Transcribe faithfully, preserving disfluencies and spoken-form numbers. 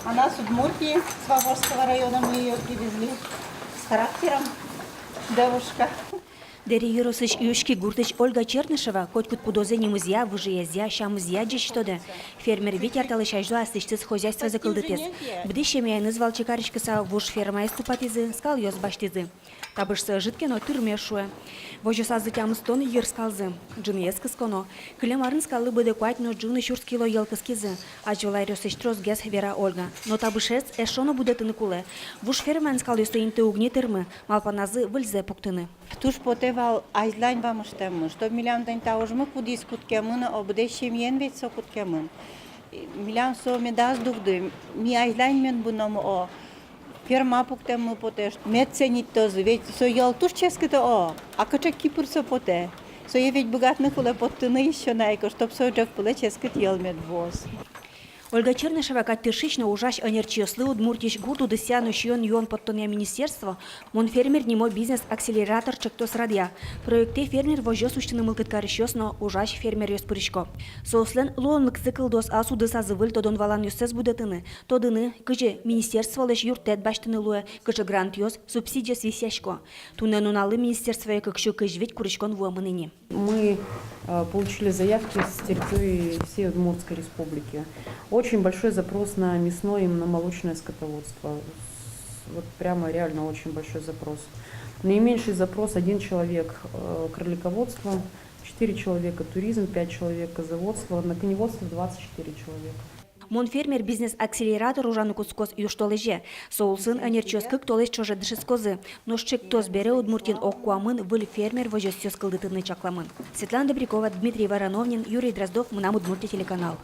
Она с Удмуртии, с Вавожского района, мы её привезли. С характером девушка. Дэри ёросысь Юськи гуртысь Ольга Чернышева котькуд пудозэ нимызъя, выжыезъя, сямызъя ӟеч тодэ. Фермер вить ар талэсь азьло аслэсьтыз хозяйствозэ кылдытӥз. Быдэс семьяеныз валче кариськыса вуж фермаез тупатӥзы, скалъёс басьтӥзы. Табышсэ ӧжыт ке но, тырме, шуэ. Возёсазы тямыстон йыр скалзы. Ӝыныез кысконо. Кылем арын скаллы быдэ куать но ӝыны сюрс кило йӧл кыскизы. Азьвыл аръёсысь тросгес, вера Ольга. Но табышез эшшо но будэтыны кулэ. Вуж фермаын скалъёслы инты уг ни тырмы, малпаназы выльзэ пуктыны. Туж потэ вал азьлань вамыштэммы, чтоб милям тань та ужмы, кудӥз кутскемын, о, быдэс семьяен ведь со кутскемын. Милям со медаз дугды, ми азьлань мед мыном, о, ферма пуктэммы потэ, мед ценить карозы, ведь со йӧл туж ческыт, о, а кыӵе ке пыр со потэ. Сое ведь быгатыны кулэ поттыны ещё на ик, чтоб со ӝӧк вылэ ческыт йӧл мед вуоз. Ольга Чернышева кадь тыршись но ужась ӧнерчиослы Удмуртиысь гурт удысъя но сиён-юон поттонъя министерство «Мон фермер» нимо бизнес-акселератор ӵектос радъя. Проектэ фермер возёс усьтыны мылкыд карисьёс но ужась фермеръёс пырисько. Соослэн луонлыксы кылдоз ас удысазы выль тодон-валанъёссэс будэтыны, тодыны, кызьы министерстволэсь юрттэт басьтыны луэ, кыӵе грантъёс, субсидиос висъясько. Туннэ нуналлы министерствое кык сю кызь вить куриськон вуэмын ини. Мы э, получили заявки с территории всей Удмуртской Республики. Очень большой запрос на мясное и на молочное скотоводство. Вот прямо реально очень большой запрос. Наименьший запрос — один человек, э, кролиководство, четыре человека — туризм, пять человек — козоводство, на коневодство — двадцать четыре человека. «Мон фермер» бизнес-акселератор ужаны кутскоз южтолэзе. Со улсын ӧнерчиос кык толэзь ӵоже дышетскозы. Нош ӵектос бере Удмуртиын ог куамын выль фермер возёсъёс кылдытыны чакламын. Светлана Добрякова, Дмитрий Вороновнин, Юрий Дроздов, «Мынам Удмуртие» телеканал.